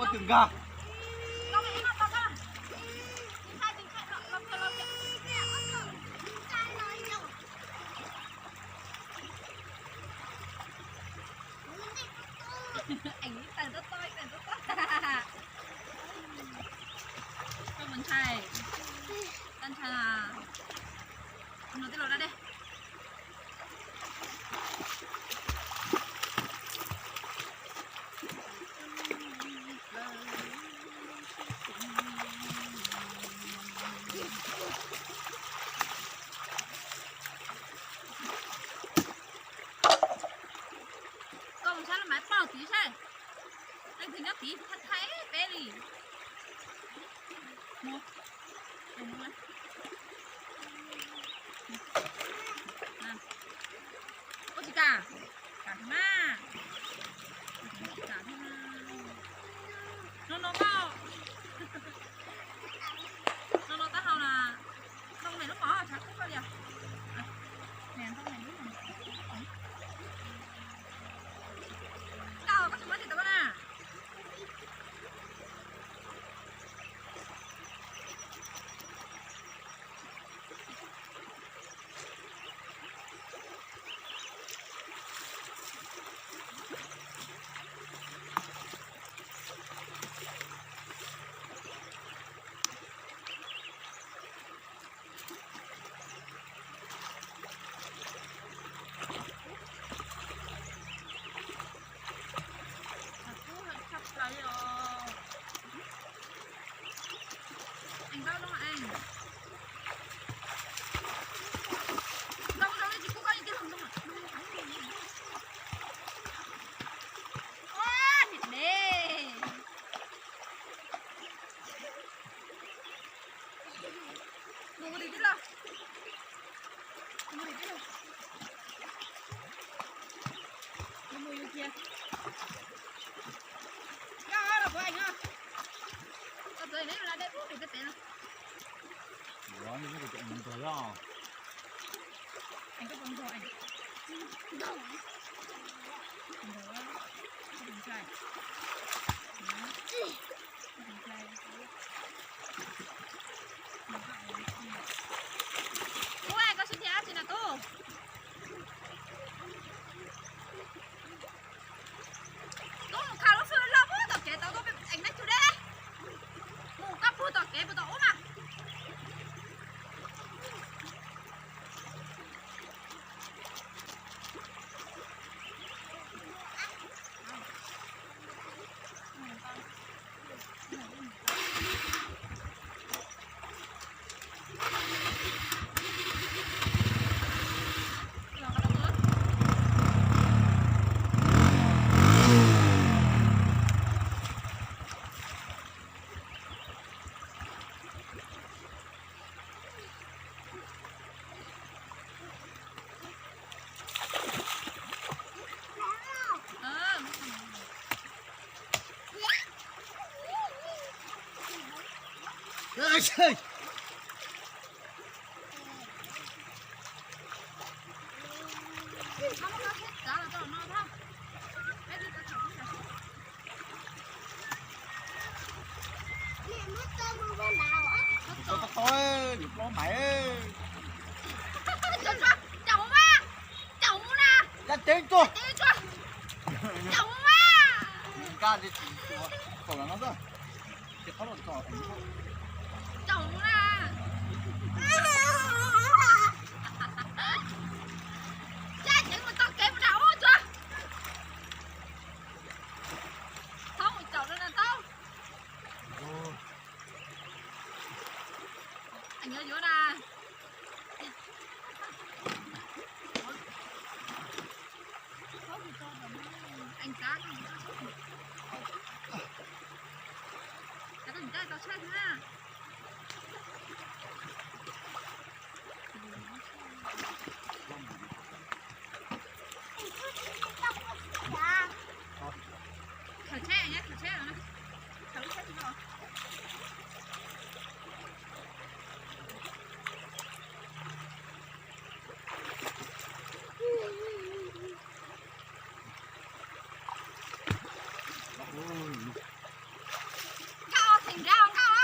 Ua twm nkag. Eem ib tawg tuaj tuaj, ib tawg tuaj tuaj. Koj puas ntshai? Koj ntshai? Mus tij laug da dej. Koj mus saib lub maiv pog tid saib. Leej twg nyob tid thaij thaij peb li. Mus. Ua tsis kam? Kam thiab mas. Kam thiab mas. No no koj. No no taub hau na. Ntoo me lub mov tshav kub koj li os. Ntoo me lub mov. Koj tsis muab tsis tau koj na. Mus mus tij laug. Mus mus tij laug. Mus mus yus cia. Yog los puas eem os? Koj txawm neb la dej pub pem tej pem no. Eem koj puas nrog eem? Nrog, koj puas ntshai? Koj puas ntshai? Ua koj sib thiaj dab tsi na tub? Tub mus kha lub fwj loj puag tom kev tau tuaj pem eem nej tug dej. Mus koj puag tom kev puag tom ub mas. Tau, tau, yuav plaub mais. Caum mus na, caum mus na. Yaj ceeb tuaj. Caum mus na. Nkaj li tsis ua, kaum los no xwb. Ces qhov los txog. Caum mus na. Yaj ceeb mus tau kev mus nram ub tsuag. Thaub mus caum rau na Thaub. Yuav yuav na. Nkaj os, theem nrad os, nkaj os.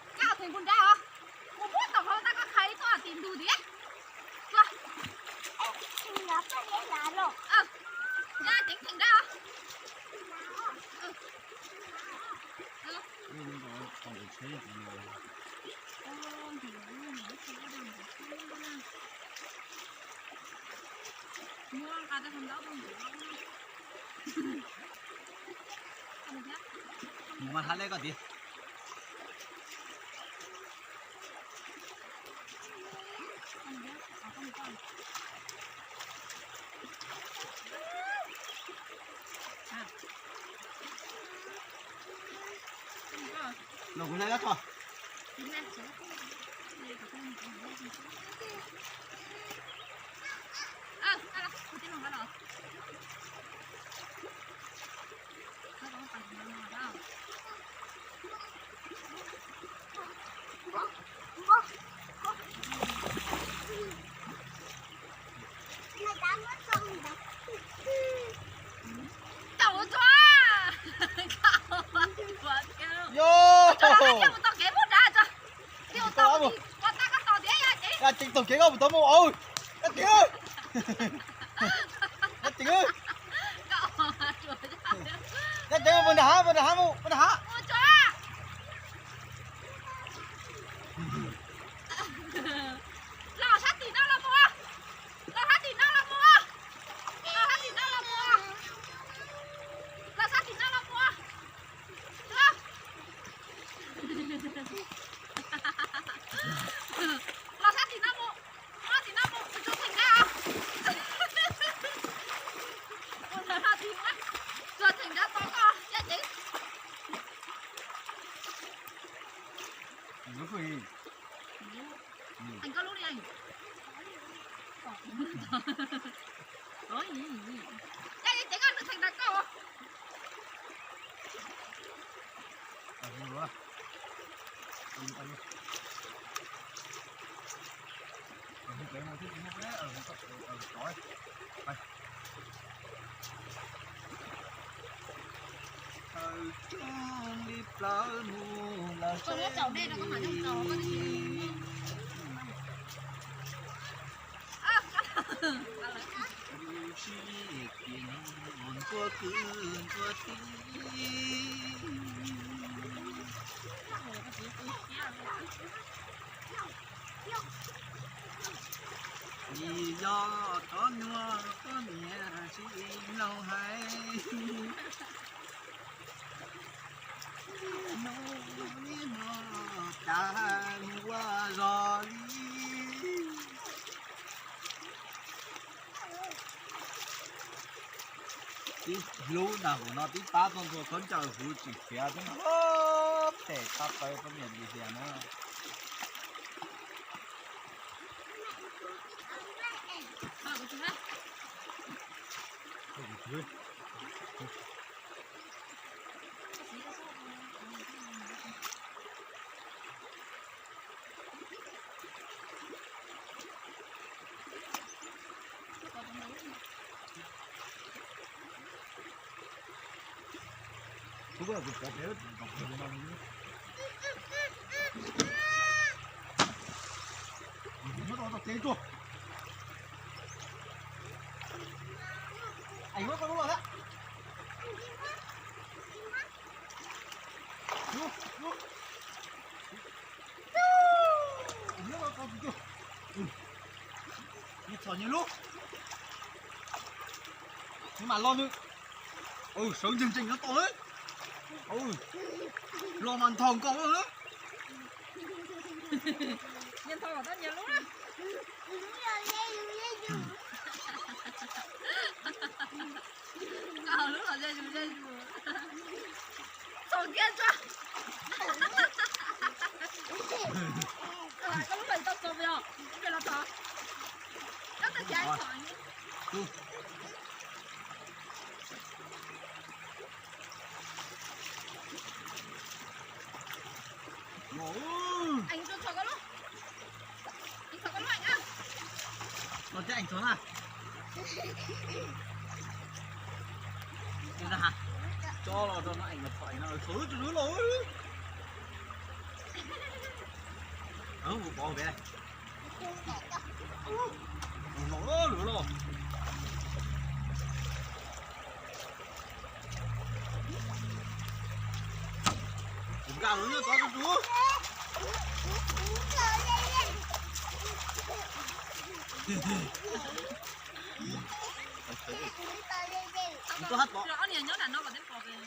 Nkaj os, theem puag nrad os. Mus muab tom hauv ntag, koj khais ib tug tim ntug tiag. Tuaj. Yaj ceeb theem nrad os. Mus mas hab leb koj tiag. Los kuv leb koj tso. Yaj ceeb taug kev koj puas tau mus? Yaj ceeb, yaj ceeb, yaj ceeb, puas nram hav, puas nram hav mus, puas nram hav. Los sab tim no los mus. Los sab tim no los mus. Los sab tim no los mus. Los sab tim no los mus. Los sab tim no mus. Los tim no mus, tsuag theem nrad. Tsuag theem nrad tos koj, yaj ceeb. Yaj ceeb, koj tsuag theem nrad koj. Yog cov nyuag poj niam tsis mloog hais, hnub no cas ua zog li. Tib hlub nag hauv no tib pab txog ntua khaub ncaws huv tsis khiav thiab no. Phem tshaj plaws poj niam li tiag na. Nws txhom nyias lub, nws mam los nws. Sawv ntseg ntsees nyob tod. Los mas nthos nkaus lawm. Nqa lub los ze zus ze zus. Txaus kiag tso. Koj lub los tau txaus yog, koj los txog. Koj tau chav txhom. Eev txhom koj lub. Eev txhom koj lub, Eev. Los thiab Eev txhom na. Tso los rau no Eev los txhom Eev no, txhom lub tsuj lub los. Kuv pov pem. Los lwm los. Kuv nkag lawm nyob tod tsuj tsuj. Kuv tuaj hab tod. Ob niag nyob nram no kom tej pom pem.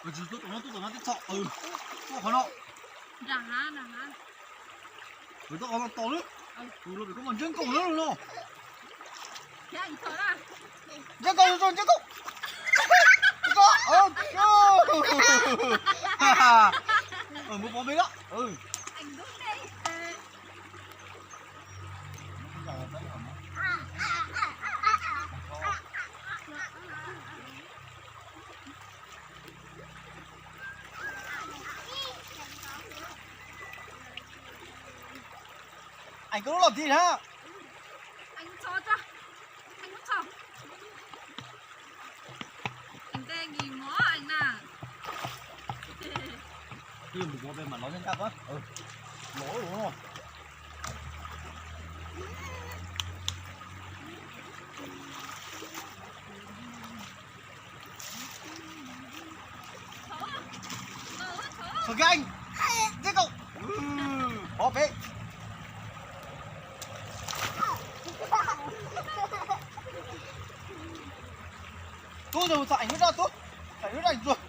Tsis tuaj tom no, tuaj tom no tib txhom, tuaj qhov no. Tuaj qhov no tos lawm. Tus los pem koj mas ntseb nkaus na no. Ntseb nkaus, ntseb nkaus. Mus pov pem lawm. Eev, koj lub los tig na. Eev, txhom tso. Eev, txhom. Eev, tej nkis mov Eev na. Twb mus pov pem mam los nkag pab. Los. Txhom kiag, ntseb nkaus. Pov pem. Tub, txhom Eev lub zaj tub. Eev lub zaj txuag.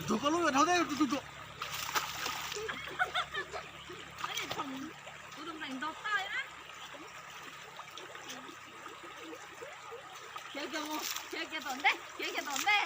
Tsuag, koj lub yuav dhau teb, tsuag tsuag tsuag. Khiav kiag mus, khiav kiag tom ntej, khiav kiag tom ntej.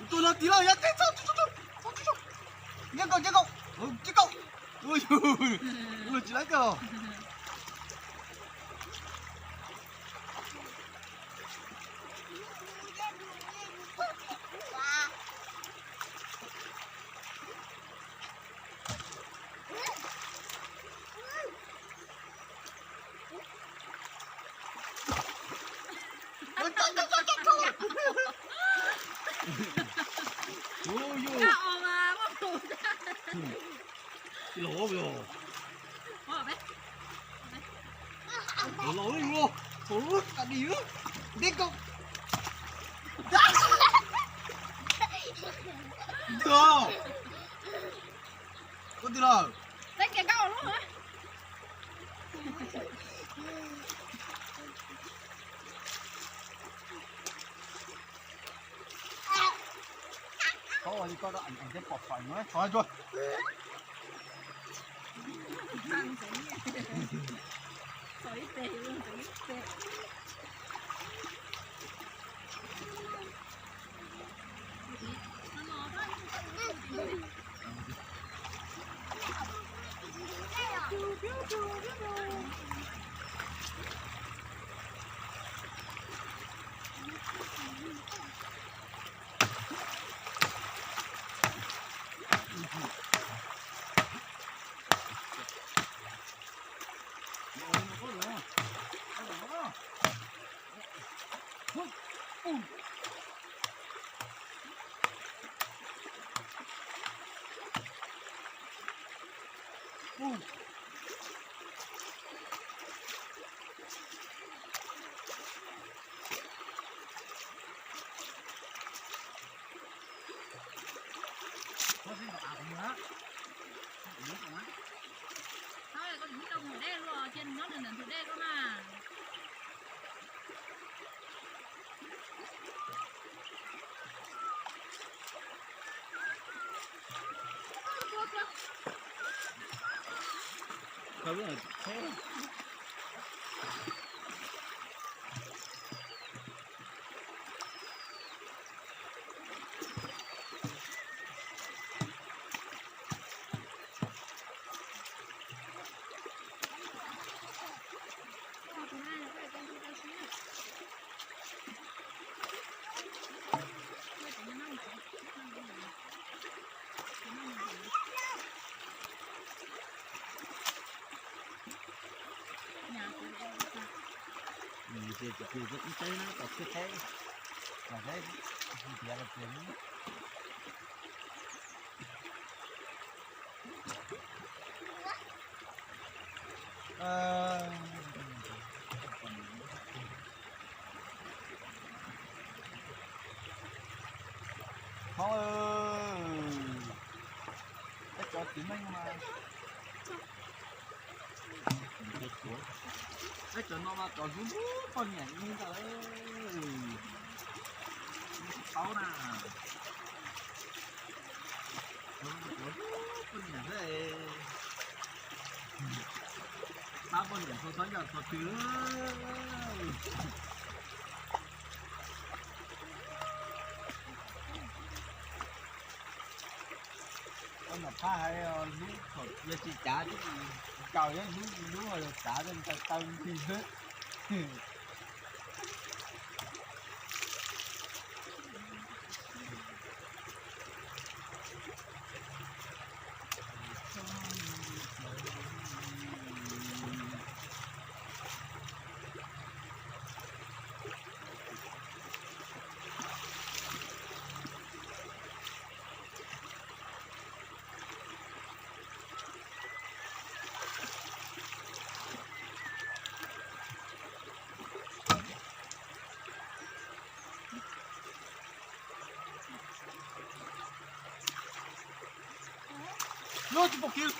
Tus no tig lawm, yog tib txog, txog, txog, txog, txog, ntseb nkaus, ntseb nkaus, ntseb nkaus. Ua, ua tsis laib kawg. Tsis los los. Los los los. Ov, ka di. Ntev kawg. Ntag. Koj twg lawm? Koj ua li koj da, pom fais no, tso tso. Koj tsis tau mus dej luaj, cia nws nyob ntawm ntug dej koj na. Ces ib teb no kom txhij teb, kom teb tias tias Thov, peb cov txiv neej mas, peb cov no mas cov hlub hlub poj niam li ntawd, tsis paub na. Cov hlub hlub poj niam xwb, pab poj niam txhua txhua yam txhua twg. Koj niam phab hais hlub thaum yog tsis cav twb tsis nkaus, yog hlub hlub ho yog cav tej ntawd taw nti xwb. Lub tsis pom kiag.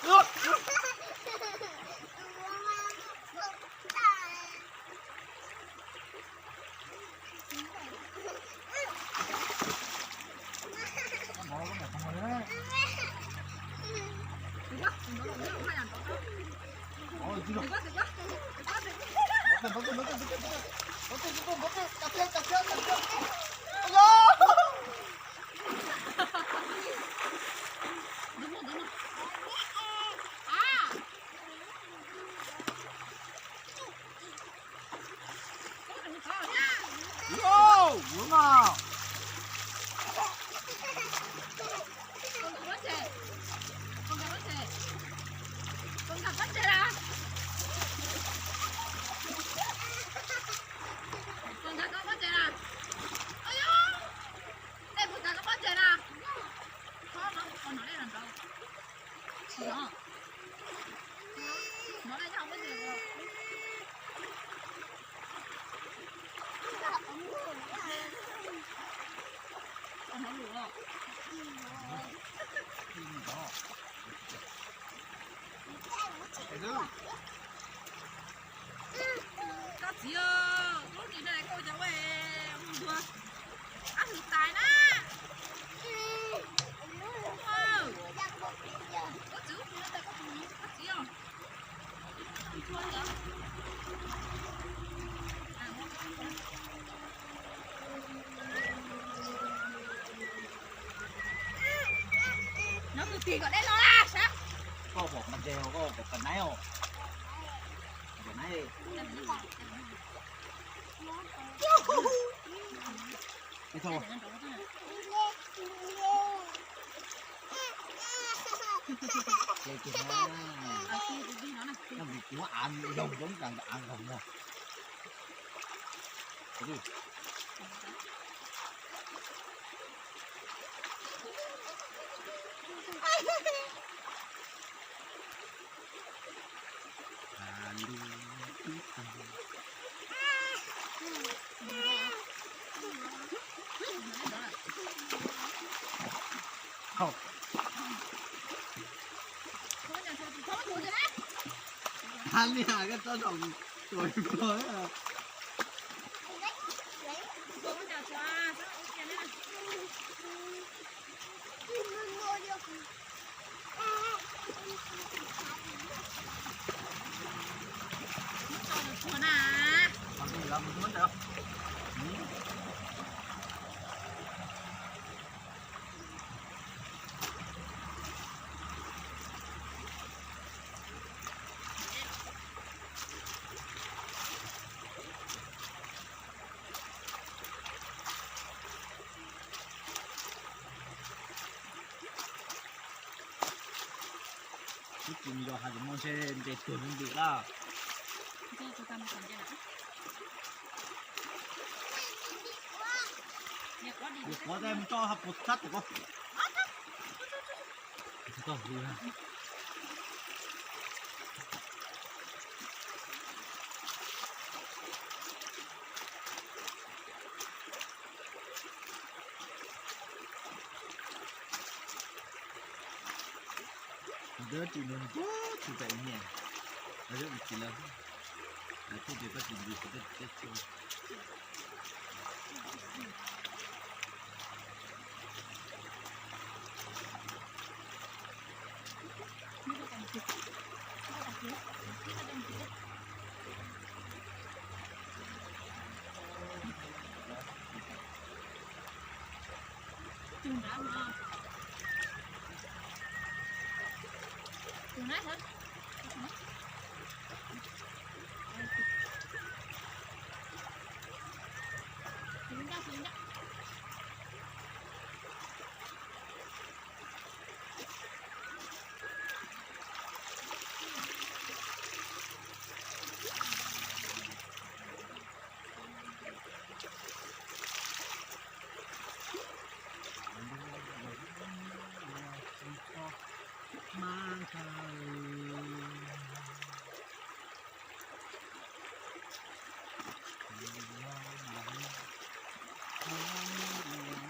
Koj txiv, lub ris no koj ua cas ua ntuag, ab hwm tais na. Koj txiv, lub ris no koj txiv. Nov kwv tij kom deb los lawm sab. Koj pom qas ntses os, koj pom qas naib os. Qas naib. Ib txhob. Ces ces no, no vim kuv muab av zoo zoo tas av nkaus no. Hab niag koj txob thaum tuav ib pluag. Ib tsis nco hais tias muaj ntshe ntes tuag li ntawd lawm. Kuv tej mus tso ha puas sab tom ko. Ntawd tsis nug nws tsis tau nyiam, ntawd tsis lawv, lawv thiaj tias koj tsis nti kuv tej teb chaws.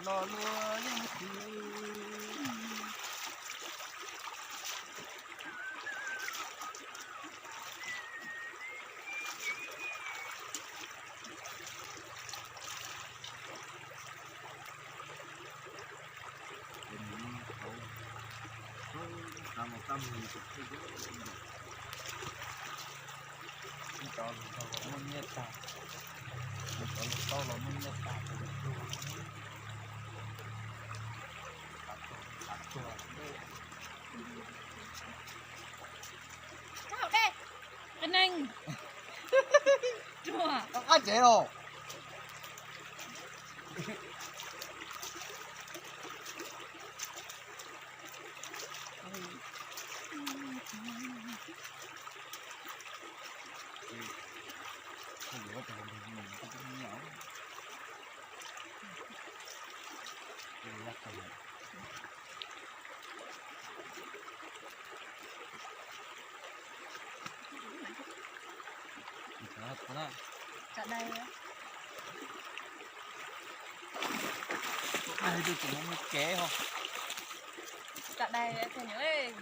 Lo lus yeej tsis Ces nws tau, tau los tau mus, cov los tau los muaj nyiaj tag, cov los tau los muaj nyiaj tag, cov los tau, tag tuag, tag tuag. Qab tsev los. Tsa dai, tsa dai, tsa dai, tsa dai.